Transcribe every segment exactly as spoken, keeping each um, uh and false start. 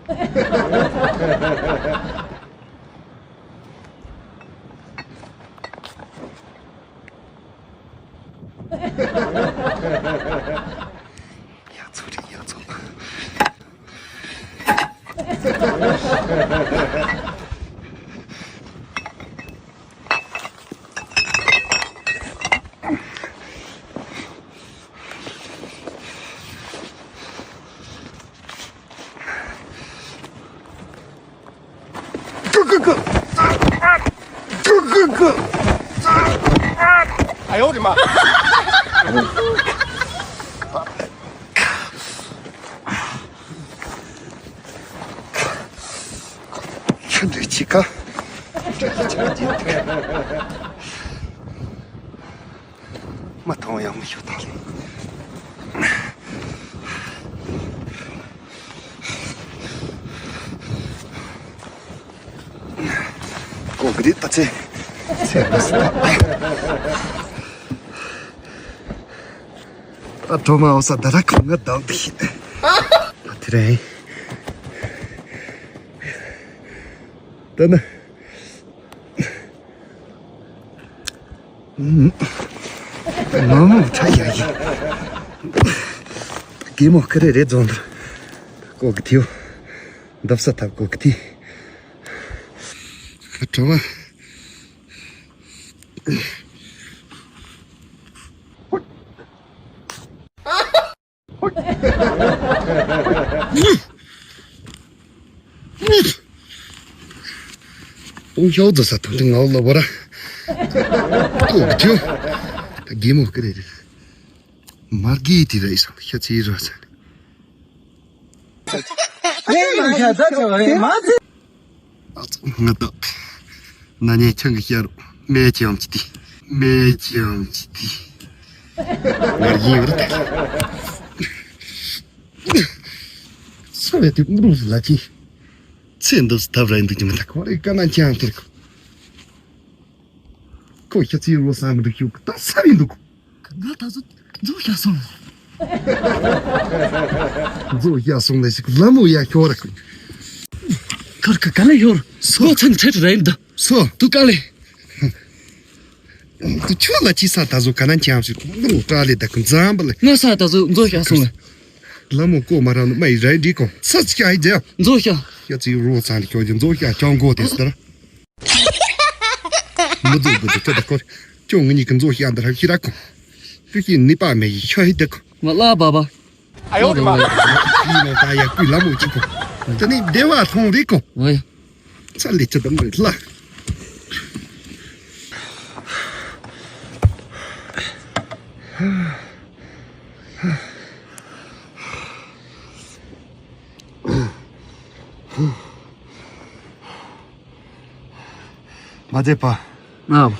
ཡག་ཚོ་རེད། ཡག་ཚོ། Go, go, go! Go, go, go! 哎呦我的妈！ ཁྱོད་འདི་ཅི་ག་མ་མཐོང་ཡང་མི་ཤོད་ད་ལེ། གོ་གི་རེད་ད་ཚེ། ཚེ་མ་སི་ད། ད་གྲོ་མ་འོ་ས་ད་ར་ཁོ་ང་བདག་འདི་ཤེས། ད་དེ་རེད། ད་ནི། མ་མོ་ཁྲ་ཡ་ཡི། གེ་མོ་ཀི་རེ་རེ་རྫོང་དུ། ཀོ་གི་ཐིའུ། འདབ་ས་ཐབ་ཀོ་གི་ཐི། གྲོ་བ། ཏུང་ཞའོ་ཛི་ས་ཐང་ཏི་ངའོ་ལོ་བོ་ར། ཀོ་གི་ཐིའུ། ད་གེ་མོ་ཀི་རེ་རེ། མར་གི་དི་ར་ཡི་སང་ཤ་ཚི་ར་ས། ཨ་ཙི་ང་ད། ན་ནས་ཆང་གི་ཤ་རུ། མེ་ཅམ་ཅི་ཏི། མེ་ཅམ་ཅི་ཏི། མར་གི་ར་ད། ས་བའི་དུ་མུ་རུ་ལ་ཅི། ཚེ་འདི་སྟབས་ར་ཡིན་འདུག་ཅི་མི་ད་ཁོ་རེ་ཀ་ན་ཅང་ཐེར་ཁོ། ཁོ་ཤ་ཚི་རོ་ས་མི་འདུག་ཤུག་ད་ས་ཡིན་འདུག་ང་ད་ཚོ་མཛོ་ཤ་སོང་། མཛོ་ཤ་སོང་ལས་ཤིག་ལ་མོ་ཡ་ཤོ་ར་ཁུ། ཁར་ཁ་ག་ལ་ཡོར་སོ་ཚན་ཚེ་རེད་འདུག་སོ་དུ་ག་ལེ། དུ་ཆོ་ལ་ཅི་ས་ད་ཚོ་ག་ན་ཅང་ཞིག་ལོ་ཀྲ་ལེ་ད་ཁུ་འཛམ་བ་ལེ། ང་ས་ད་ཚོ་མཛོ་ཤ་སོང་ལེ། ལ་མོ་ཀོ་མ་ར་ནུ་མ་ཡི་ར་འདི་ཀོ་ས་ཅི་ཨི་ཛེ། མཛོ་ཤ། ཤ་ཚི་རོ་ཚང་ལེ་ཁྱོ་ཅི་མཛོ་ཤ་ཅང་གོ་དེ་སྟར། མི་འདུག་འདུག་འདུག་ད་ཁོ། ཁྱོད་ངེད་གཉིས་ཀྱི་མཛོ་ཤ་འདི་ར་ཤི་ར་ཁོ། ཁྱོད་ཤི་ནི་པ་མེ་ཡི་ཤ་ཧི་དེ་ཁོ། ང་ལ་བ་བ། ཨ་ཡོ་རེ་མ། ཡི་ནི་ད་ཡ་ཀུ་ལ་མོ་ཅི་ཁོ། ད་ནི་བདེ་བ་ཐོང་རེ་ཁོ། ཨ་ཡ། ཚ་ལེ་ཚ་དམ་རེ་ལ། མ་བྱེད་པ། ཨ།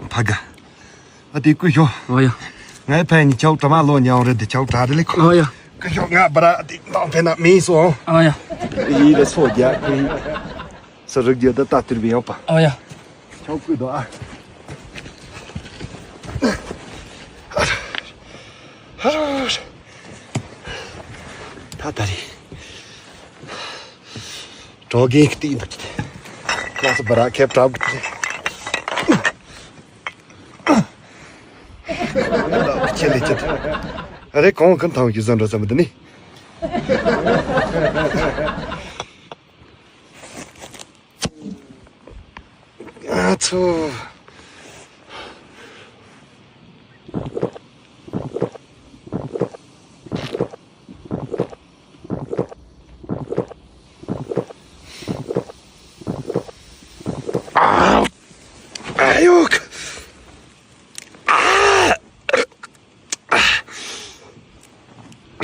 ཕ་ག་ཨ་དེ་ཀུ་ཤོ། ཨོ་ཡ། ངའི་ཕན་ནི་ཆའོ་གྲ་མ་ལོ་ཉའོ་རེད་དེ་ཆའོ་གྲ་རེ་ལེ་ཁོ། ཨོ་ཡ། ཀུ་ཤོ་ང་བ་ར་དེ་དང་ཕན་ན་མི་སོ། ཨོ་ཡ། ཡི་རེ་སོ་རྒྱ་ཀུ་ཡི། ས་རུག་རྒྱ་ད་ད་ཏིར་བི་ཡོང་པ། ཨོ་ཡ། ཆའོ་ཀུ་དོ་ཨ། ཧ་རོ། ད་ད་རེ། གྲོགས་རྒན་གྱི་སྟེང་དུ་ཁྱེར་ཏེ། ལགས་སོ་བ་ར་ཁེབས་གྲབས་ཀྱི་ཁྱེར་ལེ་ཁྱེར་ཏེ། ཨ་རེ་གོང་ཁུན་ཐང་གི་བཟོ་འདྲ་ཙམ་དུ་ནི། ཨ་ཚོ། ཨ་ཡོ།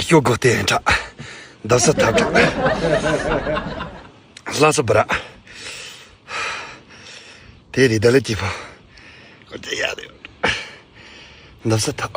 ཤོ་གོ་ཏེ་ཡན་ཁྲ། འདབ་ས་ཐབ་ཁྲ། ལྷ་ས་བ་ར། དེ་རི་ད་ལ་སྐྱིད་པོ། ཀོ་ཏེ་ཡ་རེ། འདབ་ས་ཐབ།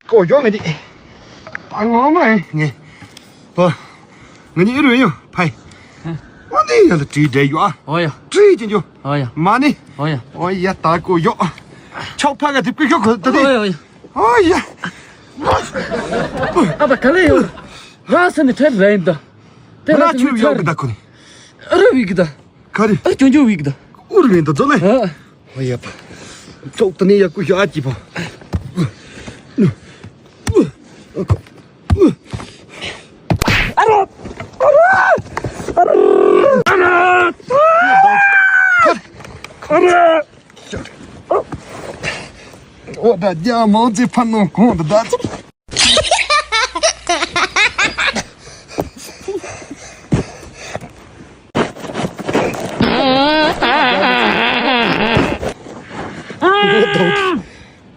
ཀོ་ཡོང་ངེ་དེ། ད་ངོ་མ་ངེ། ཨོ། ང་གཉིས་ཨེ་རུ་ཡོང་ཕའི། ཨོ་ནི་ཡང་ལ་བྲིས་འདྲ་ཡོད་ཨ། ཨོ་ཡ། བྲིས་ཀྱི་འཇུ། ཨོ་ཡ། མ་ནི། ཨོ་ཡ། ཨོ་ཡ་ད་ཀོ་ཡོ། ཆོག་ཕ་ག་དེ་ཀོ་ཤོག་གོ་ད་དེ། ཨོ་ཡ། ཨོ་ཡ། ཨ་ད་ག་ལེ་ཡོད། རང་སེམས་ནི་ཁྲལ་རེད་ཡིན་ད། དེ་ང་ལ་ཆུ་ཡོག་གི་ད་ཁོ་ནི། ཨ་ར་བི་གི་ད། ག་རེ། ཨ་ཅོ་ཅོ་བི་གི་ད། ཨུ་རུ་ཡིན་ད་ཛོ་ལེ། ཨ། ཨོ་ཡ་པ། ཚོགས་ད་ནི་ཡ་ཀུ་ཤོག་ཨ་ཅི་པ། ཨ་ར། ཨ་ར། ཨ་ར། ཨ་ར། ཨོ་ད་རྒྱ་མང་ཚེ་ཕན་ནོ་གོང་དུ་ད།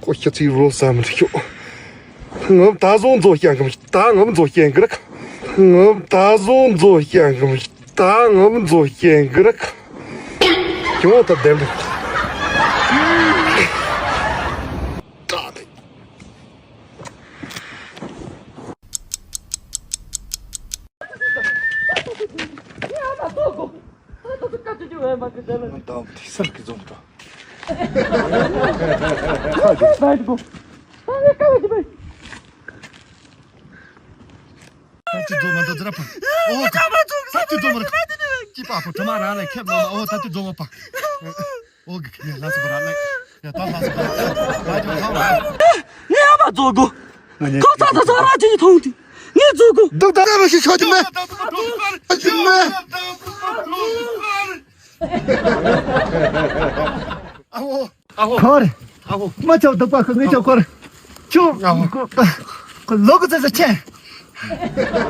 ཁོ་ཤ་ཚིག་རོ་ཟ་མི་ཤོག་ངམ་ད་བཟོ་མཛོ་ཤ་གམ་ད་ངམ་མཛོ་ཤ་གི་རག་ངམ་ད་བཟོ་མཛོ་ཤ་གམ་ད་ངམ་མཛོ་ཤ་གི་རག་ཁྱོད་ད་བདེན་པ། ད་ཅི་འཛོམས་མ་འདུག་ཟེར་ཕ། ཨོ་ད་ཅི་འཛོམས་མ་རེད། ཅི་པ་ཕོ་དྲི་མ་རང་ལས་ཁེབས་ལོ་མ། ཨོ་ད་ཅི་འཛོམས་མ་ཕ། ཨོ་གི་ཁི་ལ་སོ་པ་ར་ལེ། ཡ་ད་ལ་སོ་པ་ར་ལེ། ད་ཅི་ཐང་ར། ངས་ཨ་མ་རྫོགས་དགོ་ཁོ་ཚ་ད་ཚ་ར་ཅི་ནི་ཐོང་དུ་ངས་རྫོགས་དགོ་སྡུག་ད་ར་ཞིག་ཤོད་ཀྱི་མེད། ཨ་ཅི་མེད། ཨ་ཧོ། ཨ་ཧོ། ཁོ་རེ། ཨ་ཧོ། མ་ཆོག་སྡུག་པ་ཁོ་ངས་ཆོག་ཁོ་རེ། ཆུ། ཨ་ཧོ། ཁོ་ལོ་གི་ཙེ་ཙེ་ཆེ།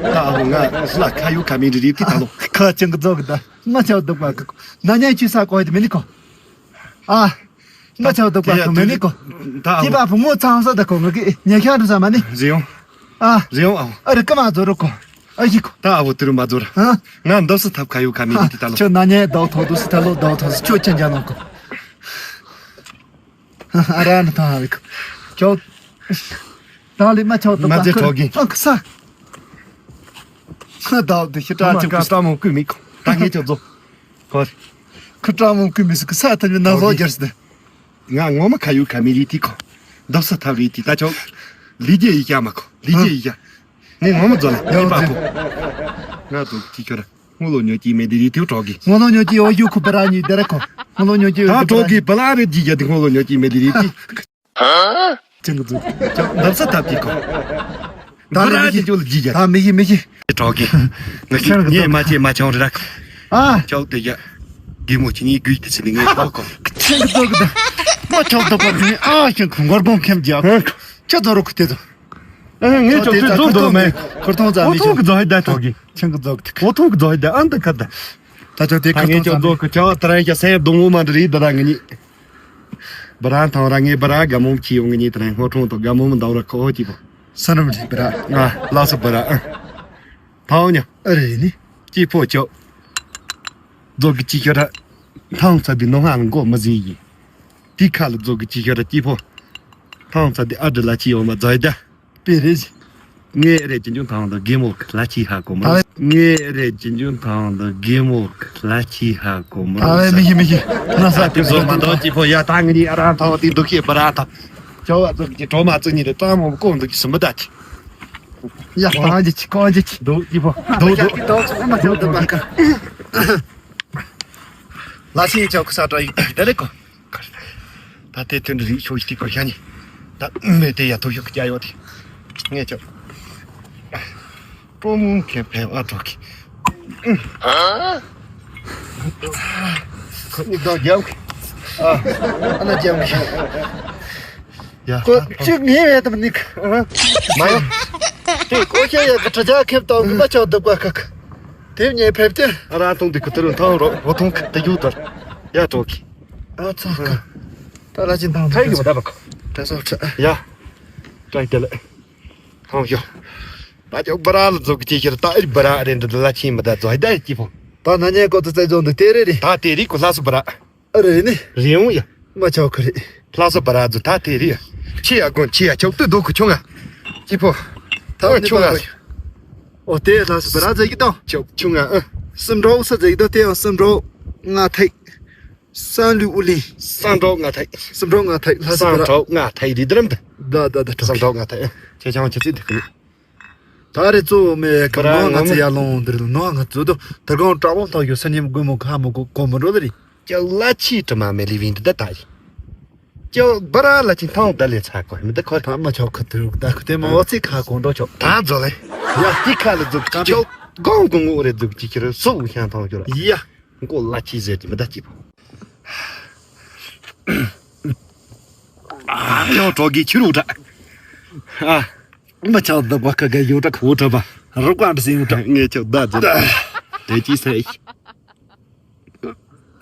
ད་ཨ་ཧོ་ང་ལ་ཁ་ཡུ་ཁ་མི་རི་རི་ཏི་ད་ལོ། ཁ་ཅན་གི་རྫོགས་གི་ད་མ་ཆོག་སྡུག་པ་ཁོ་ན་ཉན་ཆུ་ས་གོ་ཡི་མི་ནི་ཁོ། ཨ། མ་ཆོག་སྡུག་པ་ཁོ་མི་ནི་ཁོ། ད་ཨ་ཧོ། ཅི་པ་བུ་མོ་ཚང་ས་ད་ཁོ་ང་གི་ཉེ་ཤ་རུ་ས་མ་ནི། རི་ཡོང་། ཨ། རི་ཡོང་ཨ་ཧོ། ཨ་རི་ཀ་མ་རྫོགས་རུ་ཁོ། ཨ་ཡི་ཁོ། ད་ཨ་བོ་དུ་རུ་མ་རྫོགས་ར། ཧ། ང་འདབ་སི་ཐབ་ཁ་ཡོད་ཁ་མི་ཡི་དི་ད་ལོ། ཁྱོད་ན་ཉེ་ཟླ་བ་ཐོག་ཏུ་སི་ད་ལོ་ཟླ་བ་ཐོག་སི་ཁྱོད་ཅན་ཅན་ནོ་ཁོ། ཨ་ར་ན་ཐང་ཧ་བི་ཁོ། ཁྱོད། ད་ལི་མ་ཆོག་ཏུ་མ་ཛེ་ཁྲོ་གི། ཨ་ཁ་ས། ཁ་ཟླ་བ་དུ་ཤི་ཏྲ་ཆུ་ཁུ་སྟ་མོ་ཀུ་མི་ཁོ། ད་ངས་ཁྱོད་ཛོ། ཁོ། ཁུ་ཏྲ་མོ་ཀུ་མི་སི་ཁུ་ས་ཐ་མི་ན་ཟོ་རྒྱར་སི་ནི། ང་ངོ་མ་ཁ་ཡུ་ཁ་མི་རི་ཏི་ཁོ། འདབ་ས་ཐབ་རི་ཏི་ད་ཆོག་ལི་ཇེ་ཡི་ཡ་མ་ཁོ། ལི་ཇེ་ཡི་ཡ། ངས་ངོ་མ་རྫོགས་ལ་ཡོད་པ་ཁོ། ང་ཚོ་ཅི་ཁྱོད་ར་སྔོ་ལོ་ཉོ་ཅི་མེད་དི་རི་ཏིའུ་གྲོགས་ཀྱི། སྔོ་ལོ་ཉོ་ཅི་ཡོ་ཡུ་ཁུ་པ་ར་ཉི་དེ་ར་ཁོ། སྔོ་ལོ་ཉོ་ཅི་ཡོ་ད་གྲོགས་ཀྱི་པ་ལ་རེ་ཅི་ཡ་དི་སྔོ་ལོ་ཉོ་ཅི་མེད་དི་རི་ཏི། ཅང་གི་འཛུགས། ཅང་འདབ་ས་ཐབ་ཀྱི་ཁོ། ད་ལ་མི་ཤི་ཅོ་ལ་ཇི་ཡ། ད་མི་ཤི་མི་ཤི། གྲོགས་ཀྱི། ང་ཤི་ཉེ་མ་ཅེ་མ་ཆང་རི་ར་ཁོ། ཨ། ཅོག་དེ་ཡ། གི་མོ་ཅི་ཉི་གུས་དེ་སི་ནི་ངས་ཏོག་ཁོ། ཅང་གི་འཛུགས་གི་ད། མ་ཆོག་ཏོག་པ་ཁོ་ནི་ཨ་ཤང་ཁོ་མགར་བོང་ཁེམ་ཇི་ཨ་ཁོ། ཅོ་ཛོ་རོ་ཁུ་ཏེ་ཛོ། ཨ་ངས་ཅོག་ཅོག་ཅོག་ཅོག་ཅོག་མེ། ཁུར་ཐོང་ཙ་མི་ཅོག་ཅོག་ཛོ་ཧི་ད་ཐོག་གི། ཆང་གི་ཛོག་ཏིག། ཨོ་ཐོག་ཛོ་ཧི་ད་ཨན་ད་ཁ་ད། ད་ཅོག་ཏེ་ཁུར་ཐོང་ཙ་མི། ཅོག་ཅོག་ཅོག་ཏ་ར་ཡ་སེ་དོང་མོ་མ་འདྲི་ད་ད་ངི་ནི། བ་ར་ཐང་ར་ངི་བ་ར་ག་མོམ་ཁྱི་ཡོང་ངི་ནི་ད་ར་ཧོ་ཐོང་དོ་ག་མོམ་ད་ར་ཁོ་ཧོ་ཅི་པོ། ས་རམ་རི་བ་ར། ང་ལ་སོ་བ་ར་ཨ། ཐང་ཉ། ཨ་རེ་ནི། ཅི་ཕོ་ཅོག་ཛོ་གི་ཅི་ཁྱོད་ར། ཐང་ཚ་དི་ནོ་ཧ་ལ་མགོ་མ་ཟི་ཡི། ཏི་ཁ་ལ་ཛོ་གི་ཅི་ཁྱོད་ར་ཅི་ཕོ། ཐང་ཚ་དི་ཨ་འདྲི་ལ་ཅི་ཡོ་མ་ཛོ་ཡི་ད། པེ་རེ་ཟི། ངའི་རེ་ཅི་འཇུ་ཐང་དང་གེ་མོ་ལ་ཅི་ཧ་གོ་མ། ངའི་རེ་ཅི་འཇུ་ཐང་དང་གེ་མོ་ལ་ཅི་ཧ་གོ་མ། ད་ལེ་མི་ཤི་མི་ཤི། ན་ས་ཏི་ཛོ་མ་འདོ་ཅི་ཕོ་ཡ་ད་ངི་ནི་ཨ་ར་ཐང་དི་འདུ་ཤེས་བ་ར་ཐང་། ཅོ་བ་ཛོ་གི་གྲོ་མ་ཙི་ཉི་དི་ཏ་མོ་ཀོང་དུ་ཅི་སུམ་བ་ད་ཅི། ཡ་ཧང་ཅི་ཅི་ཀོང་ཅི་ཅི། འདུ་ཅི་ཕོ། འདུ་འདུ། ཡ་ཏི་ཏོ་ཚོ་མ་ཅོ་དུ་མ་ཀ། ལ་ཤི་ཅོ་ཁུ་ས་ཏྲ་ཡི་དེ་ལེ་ཀོ། ད་ལྟའི་དོན་འདི་རིག་ཤོག་ཅིག་གོ་ཤ་ནི། ད་མེ་དེ་ཡ་ཐོ་ཤོག་ཀྱ་ཡོད་དེ། ངས་ཅོ། ཀྲོ་མུང་ཁེ་ཕེ་ཨ་ཐོ་ཁི། ཁོ་ནི་ད་རྒྱབ་ཁི། ཨ། ཨ་ན་རྒྱབ་ཁི། ཡ། ཀོ་ཅིག་ངེས་རེད་དམ་ནིག། མ་ཡོ། དེ་ཀོ་ཤ་ཡ་གི་དྲི་ཆ་ཁེབ་ཏོག་གི་མ་ཆོག་འདུག་པ་ཁག། དེ་ཉེ་ཕེབས་ཏེ། ཨ་ར་ཐོང་དེ་ཁུ་ཐུ་རུ་ཐང་རོ་ཧོ་ཐོང་ཁི་དེ་ཡུ་དར། ཡ་ཏོ་ཁི། ཨ་ཚ་ཁ། ད་ལ་ཅིན་ཐང་ཁ་ཡི་མ་ད་བ་ཁ། ད་སོ་ཁྲ། ཡ། ཀྲའི་དེ་ལེ། ཐང་ཡོ། ད་ཅོག་བ་ར་ལ་ཛོ་གི་ཅི་ཤེར་ད་ཨིར་བ་ར་རེ་འདི་ལ་ཆིན་མ་ད་ཛོ་ཧི་ད་ཨིར་ཅི་ཕོ། ད་ན་ཉེ་ཀོ་ཏུ་ཙེ་ཛོ་འདི་དེ་རེ་རེ། ད་དེ་རི་ཀོ་ལ་སུ་བ་ར། ཨ་རེ་ནི། རེ་ཡོང་ཡ། མ་ཆོག་གི་རེད། ལྷ་ས་བ་ར་ཛུ་ད་དེ་རེད། ཆི་ཡ་གོན་ཆི་ཡ་ཆོག་ཏུ་དོ་ཁུ་ཆུང་ང་། སྐྱིད་པོ། ད་ཨོ་ཆུང་ང་། ཨོ་དེ་ལྷ་ས་བ་ར་ཛུ་ཡི་དང་། ཆོག་ཆུང་ང་ཨ། སུམ་འགྲོ་ས་ཛུ་ཡི་དང་དེ་ཡང་སུམ་འགྲོ་ང་ཐེག་སང་ལུ་ཨུ་ལི། སང་འགྲོ་ང་ཐེག་སུམ་འགྲོ་ང་ཐེག་ལྷ་ས་བ་ར། སང་འགྲོ་ང་ཐེག་རི་དྲམ་དུ། ད་ད་ད་སང་འགྲོ་ང་ཐེག་ཁྱེད་ཆང་ཆི་ཚིག་དུ་ཁུ། ད་རེ་གཙོ་བོ་མེད་གི་བ་ར་ནོ་ང་ཚོ་ཡར་ལོང་འདིར་ནོ་ང་ཚོ་དོ་དར་གོང་བཀྲ་བོ་ཐོག་ཡོད་ས་ཉིམ་དགོས་མོ་ཁ་མོ་གོ་གོ་མོ་འགྲོ་ལེ་རེད། ཀྱ་ལ་ཆི་དྲི་མ་མེ་ལི་བིན་འདི་ད་ད་ཡི། ཀྱ་བ་ར་ལ་ཆི་ཐང་ད་ལེ་ཚ་གོ་མི་ད་ཁོ་ད་མ་ཆོག་ཁ་དུ་ད་ཁུ་དེ་མ་འོ་ཚི་ཁ་གོང་འགྲོ་ཆོག་ད་ཛོ་ལེ། ཡ་ཏི་ཁ་ལ་ཛུག་ཀྱ་གོང་གོང་འོ་རེ་ཛུག་ཅི་ཁྱེར་སུ་ཤང་ཐང་ཁྱོད་ཡ། མགོ་ལ་ཆི་ཟེར་གྱི་མི་ད་སྐྱིད་པོ། ཨ་ཡོ་གྲོགས་ཀྱི་ཆུ་རུ་འདྲ། ཨ། མ་ཆག་ད་བ་ཁ་ག་ཡོ་ད་ཁོ་ད་བ་རུ་ཀ་འདྲ་སེ་ཡོ་ད། ངས་ཆོག་ད་ད་ད། ལས་ཀྱི་སའི།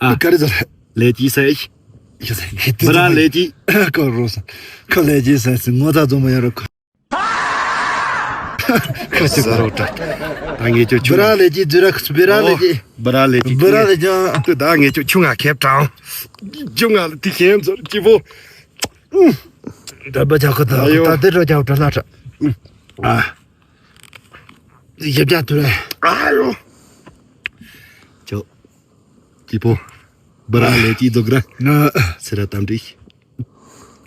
ཨ། ག་རེ་ཟེར། ལས་ཀྱི་སའི། བ་ར་ལས་ཀྱི། ཁོ་རོ་ས། ཁོ་ལས་ཀྱི་སའི་སི་ངོ་ད་ཛོ་མ་ཡོ་ར་ཁོ། ཁོ་ཅི་ཟ་རོ་ད། ད་ངས་ཆོག་ཆུ། བ་ར་ལས་ཀྱི་ཛུ་ར་ཁུ་བ་ར་ལས་ཀྱི། བ་ར་ལས་ཀྱི། བ་ར་ལས་ཀྱི། ད་ངས་ཆོག་ཆུ་ང་ཁེབ་དྲང་། ཆུ་ང་ལ་ཏི་ཁེན་ཛོར་སྐྱིད་པོ། ད་བ་ཆག་གི་ད་ཨ་ཡོ། ད་དེ་རོ་ཆག་གྲ་ལ་ཆ། ཨ། ཡབ་ཅག་ཐུ་རེ། ཨ་ཡོ། ཅོ། སྐྱིད་པོ། བ་ར་ལས་ཀྱི་རྫོགས་ར། ང་། སེ་ར་གཏམ་འདྲི།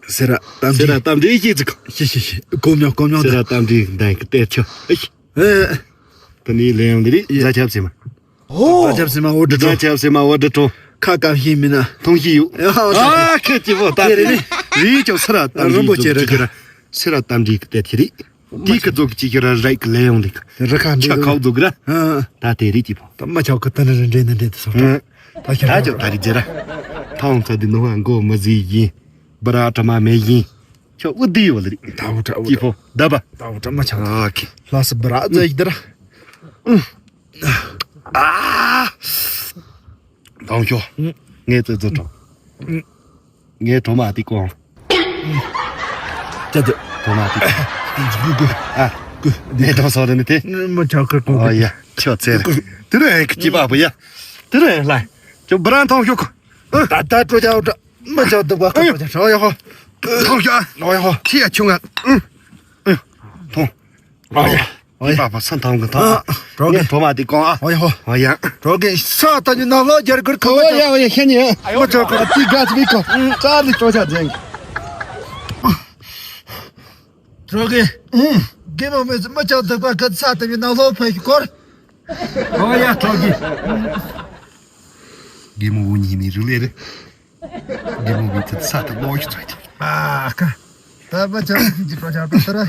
སེ་ར་གཏམ་སེ་ར་འདྲི། གཏམ་འདྲི་ཤི་ཙི་ཁོ། ཤི་ཤི་ཤི། གོ་མྱོང་གོ་མྱོང་སེ་ར་གཏམ་འདྲི་འདང་གི་གཏེར་ཆོ། ཨེ། ཨེ། ད་ནི་ལེ་ཡང་འདི་རི་ཡེ། རྫ་ཆབ་སེ་མ། ཨོ། རྫ་ཆབ་སེ་མ་འོ་འདྲ་ཏོ། རྫ་ཆབ་སེ་མ་འོ་འདྲ་ཏོ། ཁ་སྐམ་ཤི་མི་ན། མཐོང་ཤི་ཡོད། ཨ་ཁེ་ཅི་བོ་ད་དེ་རེད་ནི། རི་ཅོ་སེ་ར་གཏམ་རིན་པོ་ཆེ་འདྲི་རེད་ཁ། སེ་ར་གཏམ་འདྲི་གི་གཏེར་ཆེ་རི། དེ་གི་རྫོགས་ཀྱི་ཅི་ཁྱེར་ར་རེག་ལེ་ཡོང་འདི་ཁ། རི་ཁ་འདི་ཆ་ཁའུ་རྫོགས་ར། ཨ། ད་དེ་རི་ཅི་བོ། ད་མ་ཆོག་གི་ད་ནི་རི་འདྲེ་ནི་འདྲེ་དུ་སོང་། ད་ཁྱེར་ད་ཅོ་ད་རི་ཇེ་ར། ཐའོང་ཚ་འདི་ནོ་ཧ་མགོ་མ་ཟི་ཡིན། བ་ར་གྲ་མ་མེ་ཡིན། ཁྱོད་འུ་དི་ཡོད་ལ་རི། ད་འུ་ད་འུ་ཅི་བོ་ད་བ། ད་འུ་ད་མ་ཆོག་ཨ་ཁེ། ལྷ་ས་བ་ར་ཛ་ཡི་ད་ར། ཨ། ཐང་ཤོ། ངས་ཙི་ཙི་གྲོ། ངས་གྲོ་མ་དེ་གོང་། ཅ་ཅ། གྲོ་མ་དེ། གུ་གུ། ཨ། གུ། ངས་གྲོ་སོ་རེ་ནི་དེ། མ་ཆག་གི་གོང་། ཨོ་ཡ། ཁྱོད་ཚེ་རེ། དེ་རུ་ཨེ་ཁི་ཅི་པ་པོ་ཡ། དེ་རུ་ཨེ་ལ། ཁྱོད་བུ་རང་ཐང་ཤོ་གོ། ད་ད་གྲོ་ཅ་འོ་ད། མ་ཆག་འདུག་པ་ཁོ་ཅ་ཧོ་ཡ་ཧོ། ཐང་ཤོ། ཧོ་ཡ་ཧོ། ཁྱི་ཡ་ཆུང་ང་། ཐང་། ཨོ་ཡ། ཨོ་ཡ། ཨི་པ་པ་སན་ཐང་གི་ཐང་། ཨ། གྲོགས་ཀྱི། ངས་གྲོ་མ་དེ་གོང་ཨ། ཨོ་ཡ་ཧོ། ཨོ་ཡ། གྲོགས་ཀྱི་ས་ད་ཉི་ནག་ལོ་རྒྱལ་ཁུར་ཁོ། ཨོ་ཡ་ཨོ་ཡ་ཤེས་ཉེ། མ་ཆོག་གི་ཏི་ག་ཚི་བི་ཁོ། ཙ་ལི་ཅོ་ཆ་ཛེང་། གྲོགས་ཀྱི། རྒན་མོ་མི་ཚོ་མ་ཆོག་འདུག་པ་གི་ས་ད་ཉི་ནག་ལོ་ཕ་གི་སྐོར། ཨོ་ཡ་གྲོགས་ཀྱི། རྒན་མོ་འུ་གཉིས་ནི་རུ་ལེ་རེད། རྒན་མོ་མི་ཚོ་ས་ད་ལོ་ཡི་ཚོད་ཀྱི། ཨ་ཁ། ད་པ་ཆ་ཅི་པ་ཆ་པ་ཏ་ར།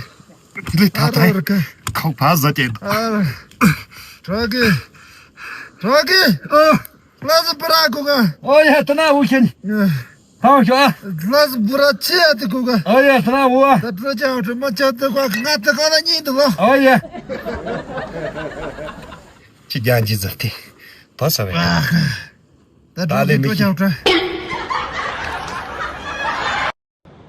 དེ་ལས་ད་ད་ཨ་ར་ར་ཁ། ཁོ་ཕ་ཟ་ཅན་ད། ཨ་ར། གྲོགས་ཀྱི། གྲོགས་ཀྱི། ཨ། ལ་ཟི་པུ་ར་གོ་ག་ཨོ་ཡ་ད་ན་འུ་ཤན། ཨ། ཐང་ཤོ་ཨ། ལ་ཟི་པུ་ར་ཆི་ཡ་དེ་གོ་ག་ཨོ་ཡ་ད་ན་འུ་ཨ། ད་པྲོ་ཅ་འོ་ཁྲི་མ་ཆ་དེ་གོ་ག་ང་ད་ག་ན་ཉིན་དུ་ལོ། ཨོ་ཡ། ཅི་རྒྱང་ཅི་ཟེར་ཏེ། ད་ས་བས། ད་ད་ལེ་མི་ཤི།